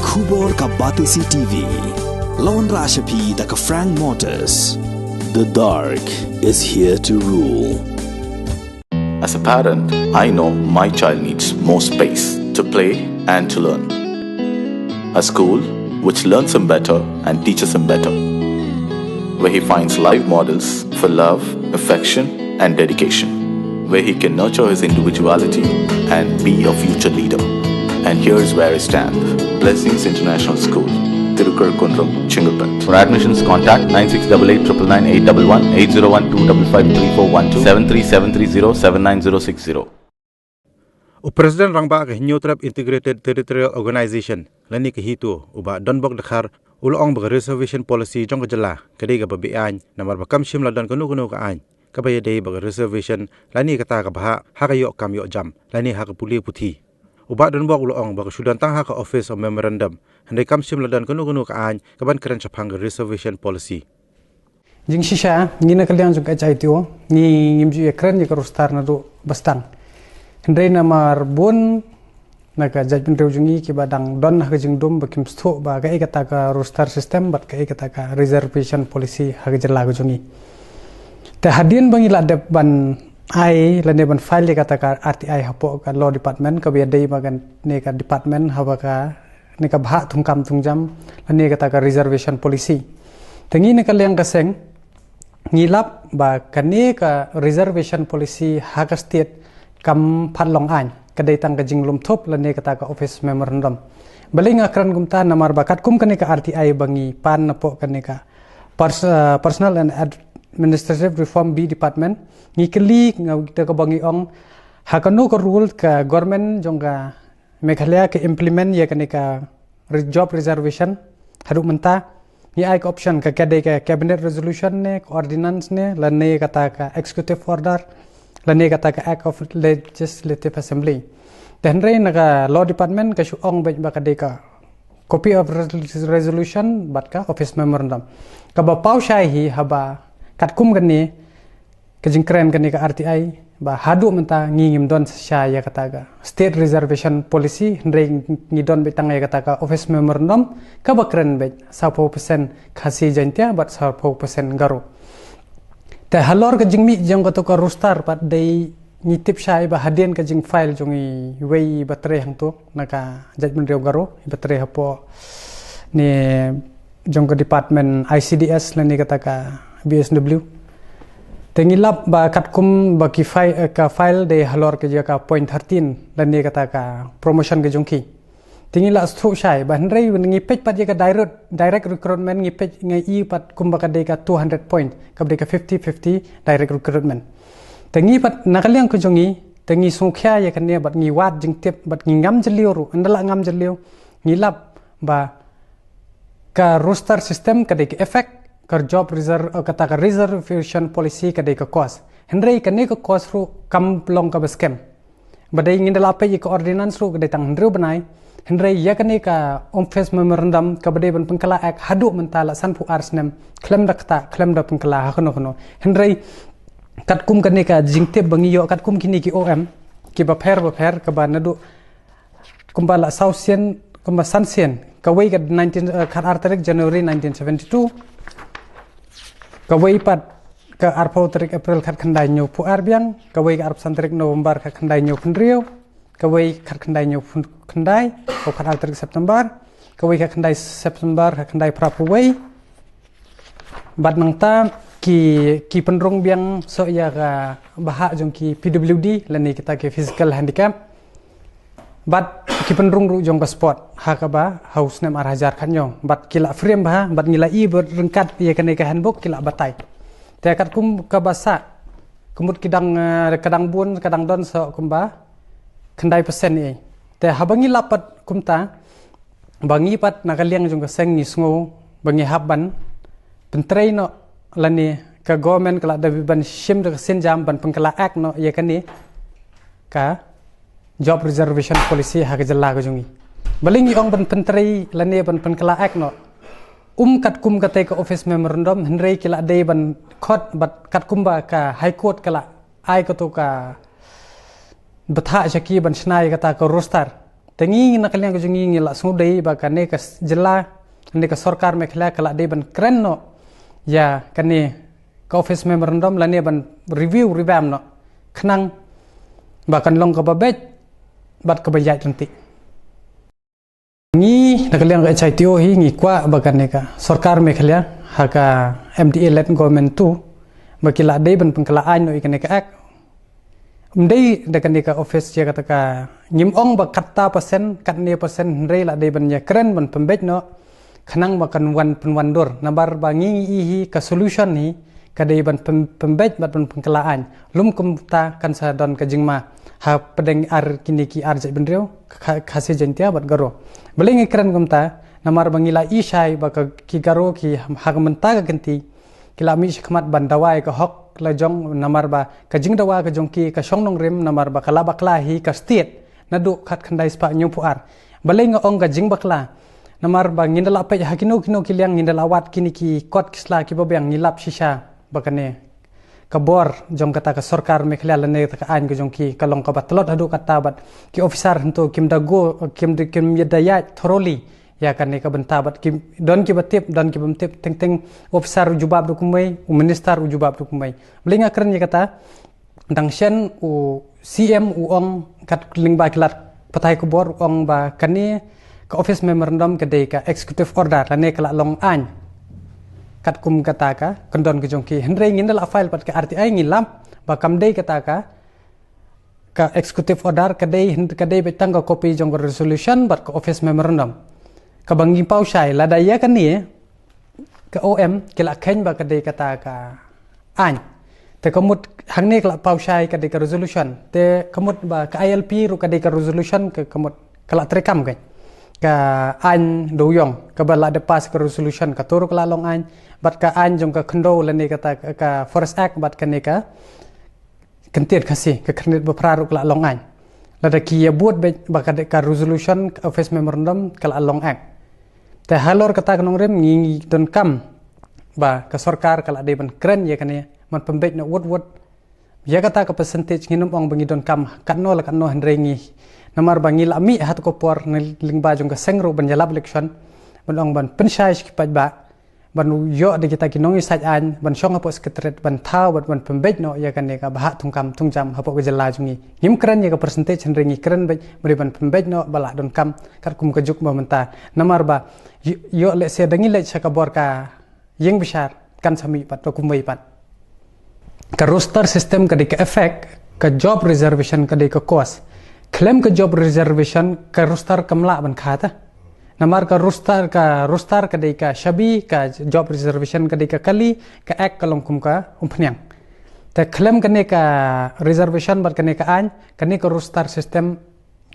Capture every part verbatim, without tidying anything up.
Khubor ka Batesi T V. Lawan Rashapi da ka Frank Motors. The dark is here to rule. As a parent, I know my child needs more space to play and to learn. A school which learns him better and teaches him better, where he finds live models for love, affection, and dedication, where he can nurture his individuality and be a future leader. And here's where I stand. Blessings International School, Tirukar Kundrum, Chengalpet. For admissions, contact nine six double eight triple nine eight double one, eight zero one two double five three four one two, seven three seven three zero seven nine zero six zero. U President Rangbah ka Hynñiewtrep Integrated Territorial Organization, lane ka HITO, u Bah Donbok Dkhar, u la ong ba ka reservation policy jong ka jylla ka dei kaba beaiñ, namar ba kam shym la don kano kano ka aiñ kaba ïadei bad ka reservation lane kata ka bhah ha ka ïoh kam ïoh jam lane ha ka pule puthi. U Bah Donbok u la ong ba ka shu don tang ha ka office of memorandum, hynrei kam shym la don kano kano ka aiñ kaban kren shaphang ka reservation policy. Jingshisha, ngi na ka liang jong ka HITO, ngi ngim ju ïa kren ïa ka roster naduh ba sdang. Hynrei namar bun na ka jaitbynriew jong ngi kiba dang don ha ka jingdum ba kim sngewthuh ba kaei kata ka roster system bad kaei kata ka reservation policy ha ka jylla ka jong ngi. Te hadien ba ngi la dep ban ai lane ban file ïa kata ka R T I hapoh ka law department, kaba ïadei bad kane ka department haba kane ka bhah thungkam thungjam lane kata ka reservation policy. Te ngi na ka liang ka seng ngi lap ba kane ka reservation policy ha ka state kam pat long aiñ, ka dei tang ka jinglum thup lane kata ka office memorandum. Balei nga kren kumta? Namar ba katkum kane ka R T I ba ngi pan napoh kane ka pers-, uh, Personal and Administrative Reform B Department, ngi kylli, nga, kata kaba ngi ong, ha kano ka rule ka government jong ka Meghalaya ka implement ïa kane ka re-, job reservation haduh mynta? Ngi ai ka option, ka, ka dei ka cabinet resolution ne, ka ordinance ne, lane kata ka executive order, lane kata ka Act of Legislative Assembly. Te hynrei na ka law department ka shu ong beit ba ka dei ka copy of res-, resolution bad ka office memorandum. Kaba paw shai hi haba katkum kane ka jingkren kane ka R T I ba haduh mynta ngi ngim don shisha ïa kata ka state reservation policy, hynrei ngi don beit tang ïa kata ka office memorandum kaba kren beit sawphew percent Khasi Jaiñtia bad sawphew percent Garo. Te halor ka jingmih jong kato ka roster pat dei ngi tip shai ba hadien ka jingfile jong iwei i ba trei hangto na ka jaitbynriew Garo, i ba trei hapoh ne jong ka department I C D S lane kata ka B S W. Te ngi lap ba katkum ba ki file, eh, ka file dei halor ka jaka point thirteen lane kata ka promotion ka jong ki. Te ngi la sngewthuh shai ba hynrei ngi peit pat ïa ka direct, direct recruitment, ngi peit ngi i pat kumba ka dei ka two hundred point, kaba dei ka fifty fifty direct recruitment. Te ngi pat na ka liang ka jong ngi te ngi sngewkhia ïa kane bad ngi wad jingtip bad ngi ngam jylliew ruh, ynda la ngam jylliew ngi lap ba ka roster system ka dei ka effect ka job reserve, eh, kata ka reservation policy ka dei ka cause. Hynrei kane ka cause ruh kam long kaba skhem. Ba dei ngi da la peit ïa ka ordinance ruh ka dei tang hynriew bnai. Hynrei ïa kane ka office memorandum kaba dei ban pynkylla Act haduh mynta la sanphew ar snem khlem da ktah, khlem da pynkylla ha kano kano. Hynrei katkum kane ka jingtip ba ngi ïoh katkum kine ki O M kiba pher ba pher kaba naduh kumba la saw sien, kumba san sien, kawei ka nineteen, eh, khat ar tarik January nineteen seventy-two, kawei pat ka arphew tarik April khat khyndai hynñiewphew ar biang, kawei ka arphew san tarik November khat khyndai hynñiewphew hynriew, kawei khat khyndai hynñiewphew khyndai, kawei khat ar tarik September, kawei khat khyndai September khat khyndai phraphew wei. Bad nangta ki, ki pynrung biang soh ïa ka bhah jong ki P W D lane kita ki physical handicap. Bad ki pynrung ruh jong ka sport ha kaba ha u snem ar hajar khathynñiew. Bad ki la frame bha, bad ngi la i bad ryngkat ïa kane ka handbook ki la batai. Te katkum kaba sah, ka mut ki dang, eh, ka dang bun, ka dang don soh kumba khyndai percent ei. Te haba ngi lap pat kumta, ba ngi pat na ka liang jong ka seng ngi sngew ba ngi hap ban pyntrei noh lane ka government ka la dei ban shim da ka sienjam ban pynkylla Act noh ïa kane ka job reservation policy ha ka jylla ka jong ngi. Balei ngi ong ban pyntrei lane ban pynkylla Act noh? Um katkum katei ka office memorandum, hynrei ki la dei ban khot bad katkum ba ka High Court ka la ai kato ka bthah sha ki ban shna ïa kata ka roster. Te ngi na ka liang ka jong ngi ngi la sngewdei ba kane ka s-, jylla, kane ka sorkar Meghalaya ka la dei ban kren noh ïa kane ka office memorandum lane ban review revamp noh khnang ba kan long kaba beit bad kaba ïaid ryntih. Ngi na ka liang ka H I T O hi ngi kwah ba kane ka sorkar Meghalaya ha ka M D A led government tu ba ki la dei ban pynkylla aiñ noh ïa kane ka act. Ym dei da kane ka office ïa kata ka, ngim ong ba katta percent, katne percent, hynrei la dei ban ïa kren ban pynbeit noh khnang ba kan wan pynwandur. Namar ba ngi ngi i hi ka solution hi ka dei ban pyn-, pynbeit bad ban pynkylla aiñ. Lym kumta kan sa don ka jingma hapdeng ar kine ki ar jaitbynriew, Kha-, Khasi, Jaiñtia bad Garo. Balei ngi kren kumta? Namar ba ngi la i shai ba ka, ki Garo ki ha ka mynta ka kynti ki la mih shakhmat ban dawa ïa ka hok la jong, namar ba ka jingdawa ka jong ki ka shong nongrim, namar ba ka la bakla hi ka state naduh khatkhyndai spah hynñiewphew ar. Balei nga ong ka jingbakla? Namar ba ngin da la peit ha kino kino ki liang, ngin da la wad kine ki kot ki sla kiba biang, ngi lap shisha ba kane ka bor jong kata ka sorkar Meghalaya lane kata ka aiñ ka jong ki ka long kaba tlot haduh katta bad ki officer hangto kim da go, kim da, kim da ïaid thoroughly ïa kane ka bynta bad ki, don kiba tip, don kibym tip, teng teng u officer u jubab da kumwei, u minister u jubab da kumwei. Balei nga kren ïa kata? Dang shen u C M u ong kat lyngba ki lad pathai khubor u ong ba kane ka office memorandum ka dei ka executive order lane ka la long aiñ katkum kata ka kyndon ka jong ki. Hynrei ngin da la file pat ka R T I, ngi lap ba kam dei kata ka ka executive order, ka dei, ka dei beit tang ka copy jong ka resolution bad ka office memorandum. Kaba ngi paw shai, lada ïa kane ka O M ki la kheiñ ba ka dei kata ka aiñ, te ka mut hangne ka la paw shai ka dei ka resolution. Te ka mut ba ka I L P ruh ka dei ka resolution, ka, ka mut ka la treikam ka, ka aiñ dewïong kaba la dep pass ka resolution, kato ruh ka la long aiñ. Bad ka aiñ jong ka khyndew lane kata ka, ka Forest Act bad kane ka Kyntied Khasi, ka khyrnit ba phra ruh ka la long aiñ. Lada ki ïa bud beit ba ka dei ka resolution, ka office memorandum ka la long act. Te halor kata ka nongrim ngi, ngi donkam ba ka sorkar ka la dei ban kren ïa kane, ban pynbeit noh wut wut. Ïa kata ka percentage ngin ym ong ba ngi donkam katno la katno, hynrei ngi, namar ba ngi la mih ha kata ka por na lyngba jong ka seng ruh ban ïalap election, ban ong ban pynshai sha ki paidbah, ban ïoh da kita ki nongïasaid aiñ ban shong hapoh secretariat ban thaw bad ban pynbeit noh ïa kane ka bhah thungkam thungjam hapoh ka jylla jong ngi. Ngim kren ïa ka percentage, hynrei ngi kren beit, ba dei ban pynbeit noh ba lah donkam katkum ka juk ba mynta. Namar ba ïoh, ïoh lehse da ngi leit sha ka bor ka ïing bishar, kan sa mih pat, to kumwei pat. Ka roster system ka dei ka effect, ka job reservation ka dei ka cause. Khlem ka job reservation ka roster kam lah ban kha ta. Namar ka roster, ka roster ka dei ka shabi, ka job reservation ka dei ka kali, ka act ka long kum ka umphniang. Te khlem kane ka reservation bad kane ka aiñ, kane ka roster system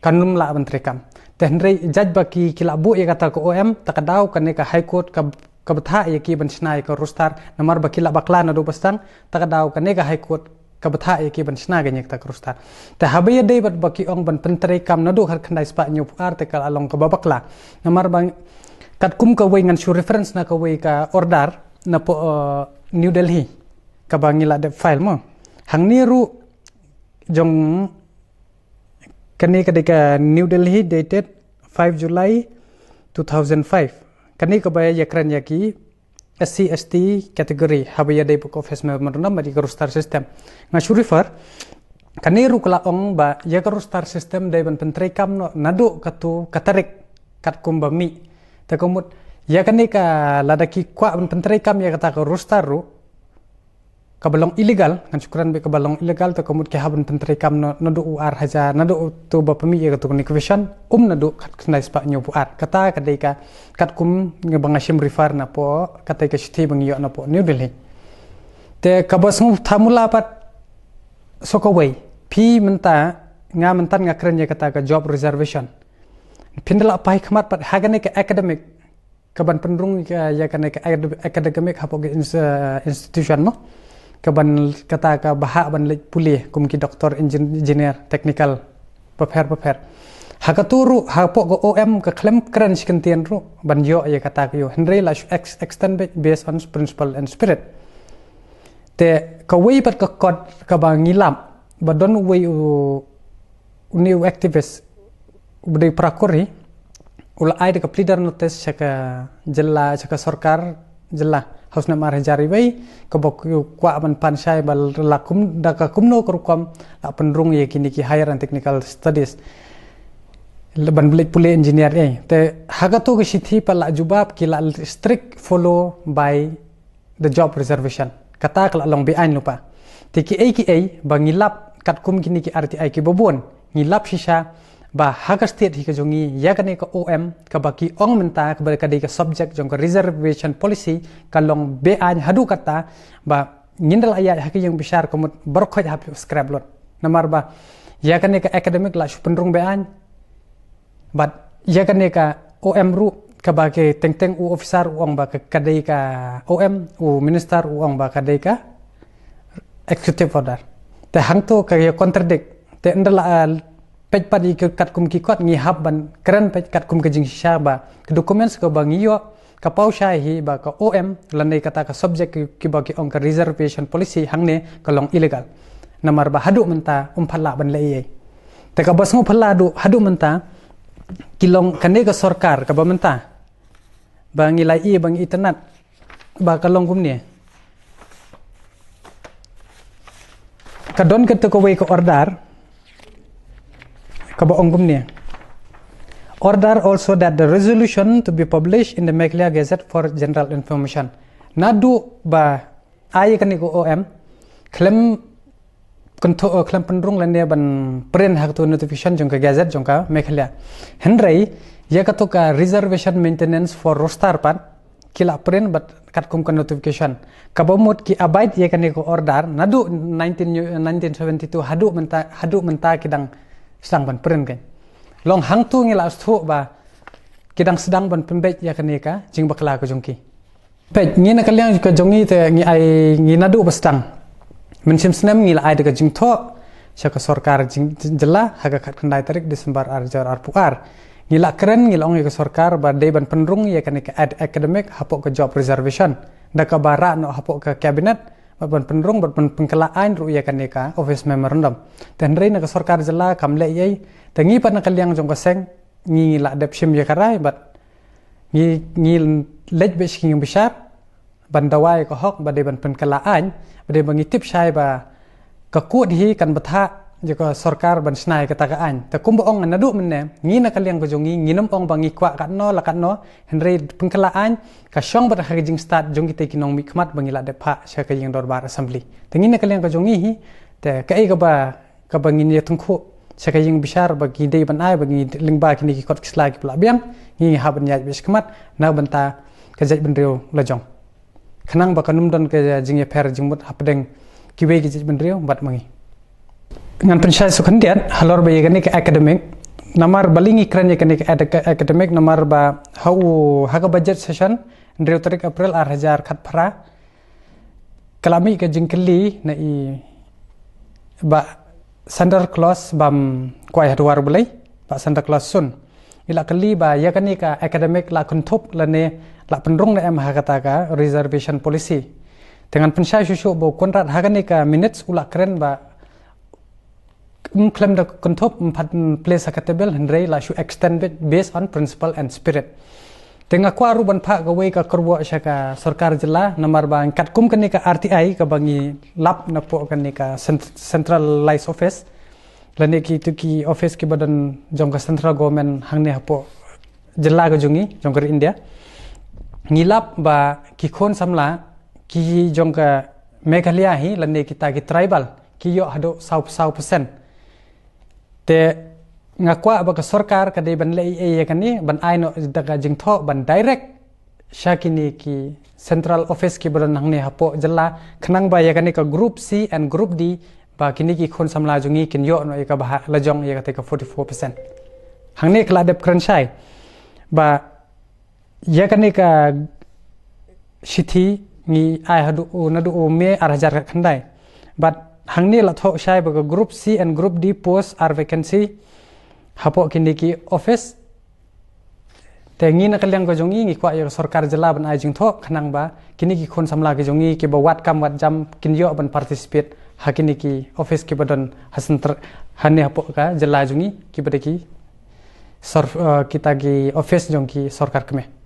kan ym lah ban treikam. Te hynrei judge ba ki, ki la buh ïa kata ka O M, ta ka daw kane ka High Court ka, ka bthah ïa ki ban shna ïa ka roster, namar ba ki la bakla naduh ba sdang, ta ka daw kane ka High Court ka bthah ïa ki ban shna ïa kata ka roster. Te haba ïadei bad ba ki ong ban pyntreikam naduh khatkhyndai spah hynñiewphew ar, te ka la long kaba bakla. Namar ba katkum kawei, ngan shu reference na kawei ka order napoh, eh, New Delhi, kaba ngi la dep file mo. Hangne ruh jong kane ka dei ka New Delhi dated five July two thousand five. Kane kaba ïakren ïa ki S C S T category haba ïadei bad ka office memorandum bad ïa ka roster system. Nga shu refer, kane ruh ka la ong ba ïa ka roster system dei ban pyntreikam noh naduh katu ka tarik katkum ba mih. Te ka mut ïa kane ka, lada ki kwah ban pyntreikam ïa kata ka roster ruh, kaba long illegal, ngan shu kren beit kaba long illegal, te ka mut ki hap ban pyntreikam na, naduh u ar hajar, naduh utu ba pynmih ïa katu ka notification, um naduh khatkhyndai spah hynñiewphew ar. Kata ka dei ka katkum ba nga shim refer napoh, kata ka shithi ba ngi ïoh napoh New Delhi. Te kaba sngewthuh mula pat, so kawei, phi mynta, nga mynta nga kren ïa kata ka job reservation. Phin da la phai khmat pat ha kane ka academic, ka ban pynrung ïa ka, ïa kane ka acad-, academic hapoh ka ins-, eh, institution mo. Ka ban kata ka bhah ban leit pule kum ki doctor, engin-, engineer, technical, bapher bapher. Ha katu ruh, hapoh ka O M ka khlem kren shi kyntien ruh ban ïoh ïa kata ka ïoh. Hynrei la shu ex-, extend beit based on principle and spirit. Te kawei pat ka kot kaba ngi lap, ba don uwei u, une u activist, u ba dei u Pra Kur hi u la ai da ka pleader notice sha ka jylla, sha ka sorkar jylla ha u snem ar hajar wei, kaba ki kwah ban pan shai ba la kum, da ka kumno ka rukom la pynrung ïa kine ki higher and technical studies, ban leit pule engineer. Te ha kato ka shithi pat la jubab ki la strict follow by the job reservation. Kata ka la long beaiñ lypa. Te kiei kiei ba ngi lap katkum kine ki R T I kiba bun, ngi lap shisha ba ha ka state hi ka jong ngi, ïa kane ka O M kaba ki ong mynta kaba ka dei ka subject jong ka reservation policy ka long beaiñ haduh katta ba ngin da la ïaid ha ka ïing bishar ka mut baroh khoit hap scrap lut. Namar ba ïa kane ka academic la shu pynrung beaiñ, bad ïa kane ka O M ruh kaba ki teng teng u officer u ong ba ka, ka dei ka O M, u minister u ong ba ka dei ka executive order. Te hangto ka ïa contradict. Te ynda la, ah, peit pat ïa ka katkum ki kot, ngi hap ban kren pat katkum ka jingshisha ba ka documents kaba ngi ïoh ka paw shai hi ba ka O M lane kata ka subject ki, kiba ki ong ka reservation policy hangne ka long illegal. Namar ba haduh mynta ym pat lah ban leh ei ei. Te kaba sngewphylla haduh, haduh mynta ki long kane ka sorkar kaba mynta ba ngi la ïohi, ba ngi itynnad ba ka long kumne. Ka don kata kawei ka order kaba ong kumne. Order also that the resolution to be published in the Meghalaya Gazette for general information. Naduh ba ai kane ka O M khlem kyntho, eh, khlem pynrung lane ban print ha kato notification jong ka gazette jong ka Meghalaya. Hynrei ïa kato ka reservation maintenance for roster pat ki la print bad katkum ka notification. Kaba mut ki abide ïa kane ka order naduh nineteen, nineteen seventy-two haduh mynta, haduh mynta ki dang sdang ban print kan. Long hangto ngi la sngewthuh ba ki dang sdang ban pynbeit ïa kane ka jingbakla ka jong ki. Peit, ngi na ka liang ka jong ngi te ngi ai, ngi naduh ba sdang. Mynsiem snem ngi la ai da ka jingthoh sha ka sorkar jing-, jylla ha ka khatkhyndai tarik December ar hajar arphew ar. Ngi la kren, ngi la ong ïa ka sorkar ba dei ban pynrung ïa kane ka ad-, academic hapoh ka job reservation. Da kaba rah noh hapoh ka cabinet bad ban pynrung bad ban pynkylla aiñ ruh ïa kane ka office memorandum. Te hynrei na ka sorkar jylla kam leh ei ei. Te ngi pat na ka liang jong ka seng ngi la dep shim ïa ka rai bad ngi, ngi leit beit sha ki ïing bishar ban dawa ïa ka hok ba dei ban pynkylla aiñ, ba dei ba ngi tip shai ba ka court hi kan bthah ïa ka sorkar ban shna ïa kata ka aiñ. Te kumba ong naduh mynne, ngi na ka liang ka jong ngi ngin ym ong ba ngi kwah katno la katno, hynrei pynkylla aiñ ka shong bad ha ka jingstad jong kita ki nongmihkhmat ba ngi la dep phah sha ka ïing dorbar assembly. Te ngi na ka liang ka jong ngi hi, te kaei kaba kaba ngin ïa tyngkhuh sha ka ïing bishar ba ngi dei ban ai, ba ngi lyngba kine ki kot ki sla kiba la biang, ngi hap ban ïaid beit shakhmat na bynta ka jaitbynriew la jong. Khnang ba kan ym don ka jingïapher jingmut hapdeng kiwei ki jaitbynriew bad ma ngi. Ngan pynshai shu khyndiat halor ba ïa kane ka academic, namar balei ngi kren ïa kane ka ad-, academic, namar ba ha u, ha ka budget session hynriew tarik April ar hajar khatphra, ka la mih ka jingkylli na i Bah Santa Claus bam kwai ha dwar Blei, Bah Santa Claus Sun. I la kylli ba ïa kane ka academic la kynthup lane la pynrung ne em ha kata ka reservation policy. Te ngan pynshai shuh shuh ba u Conrad ha kane ka minutes u la kren ba ym khlem da kynthup, ym pat place ha ka table, hynrei la shu extend beit based on principle and spirit. Te nga kwah ruh ban phah kawei ka kyrwoh sha ka sorkar jylla, namar ba katkum kane ka R T I kaba ngi lap napoh kane ka cent-, centralized office lane kito ki office kiba don jong ka central government hangne hapoh jylla ka jong ngi, jong ka ri India. Ngi lap ba ki khun samla ki jong ka Meghalaya hi lane kita ki tribal ki ïoh haduh saw, saw percent. Te nga kwah ba ka sorkar ka dei ban leh ei ei ïa kane, ban ai noh da ka jingthoh ban direct sha kine ki central office kiba don hangne hapoh jylla, khnang ba ïa kane ka group C and group D, ba kine ki khun samla jong ngi kin ïoh noh ïa ka bhah la jong ïa kata ka forty-four percent. Hangne ka la dep kren shai ba ïa kane ka shithi ngi ai haduh u, naduh u May ar hajar khatkhyndai. Bad hangne la thoh shai ba ka group C and group D post ar vacancy hapoh kine ki office. Te ngi na ka liang ka jong ngi, ngi kwah ïa ka sorkar jylla ban ai jingthoh khnang ba kine ki khun samla ki jong ngi kiba wad kam wad jam kin ïoh ban participate ha kine ki office kiba don ha central, hangne hapoh ka jylla jong ngi, kiba dei ki sor, uh, kita ki office jong ki sorkar kmie.